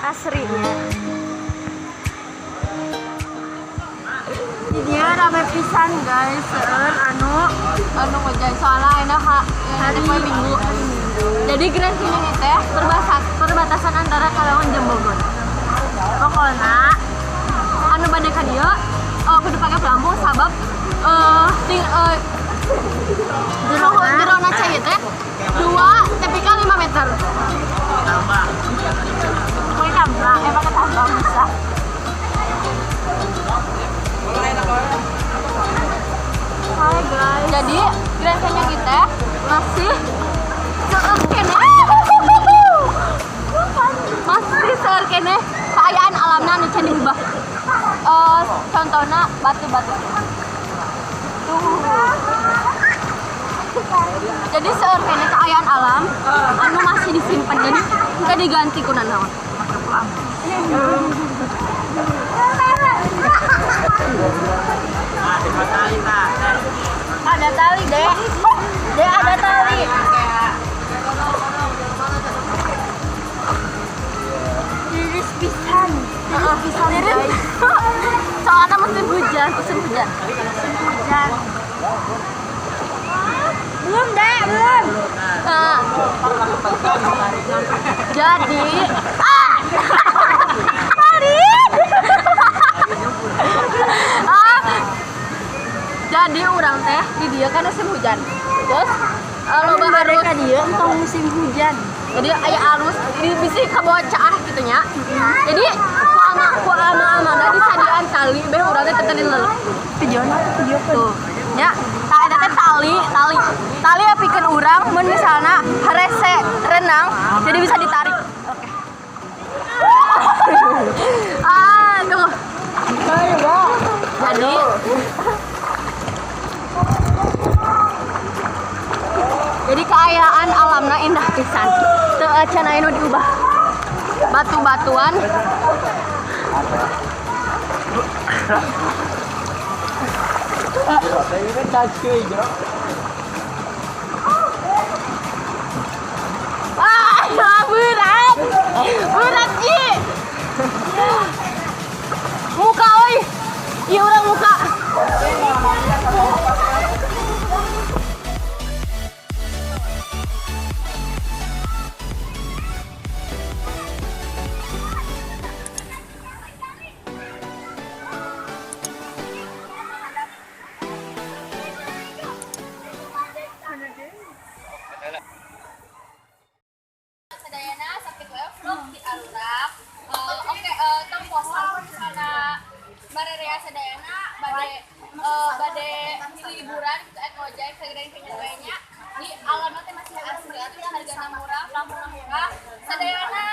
Asrinya. Di dia rame pisan guys, seueur anu Anu ngojay soalnya enak kak hari hari Minggu. Hari Minggu. Jadi Grand Canyon itu perbatasan antara Karawang jeung Bogor. Pokoknya Anu bade ka dieu kudu pake pelampung sabab ting jerona cai teh 2 tepi ka 5 meter. Pakai tambang, pakai tambang bisa. Hai guys. Jadi Grand Canyon itu masih seueur keneh. Masih seueur keneh kaayaan alamna anu can diubah. Contohna batu-batu. Tuh. Jadi seueur keneh kaayaan alam anu masih disimpan. Jadi teu diganti ku nanaon. Ada tali deh. Deh ada tali. Tiris pisan. Tiris pisan guys. Soalnya musim hujan, musim hujan. Hujan. Belum deh, belum. Nah. Jadi Jadi urang teh di dia kan musim hujan. Terus loba arus Mereka dia entong musim hujan. Jadi aya arus di bisi kabawa caah gitu nya. Jadi ku ama-amana disadian tali beh urang teh teu dilelep. Video apa video Tuh. Nya, tah eta teh tali, tali. Tali apikeun urang mun misalna harese renang jadi bisa ditarik. Oke. Aduh. Jadi keayaan alamna indah pisan. Teu acan aya nu diubah. Batu-batuan. Ah, berat. Berat Ji. Muka oi. Ieu urang muka. Sadayana sakit wae vlog di Arurak. Oke, tong posan misalna barerea sadayana bade liburan gitu ek ngojek ke Grand Canyon we nya. Di alamna teh masih asri, terus hargana murah, pelampungna murah. Sadayana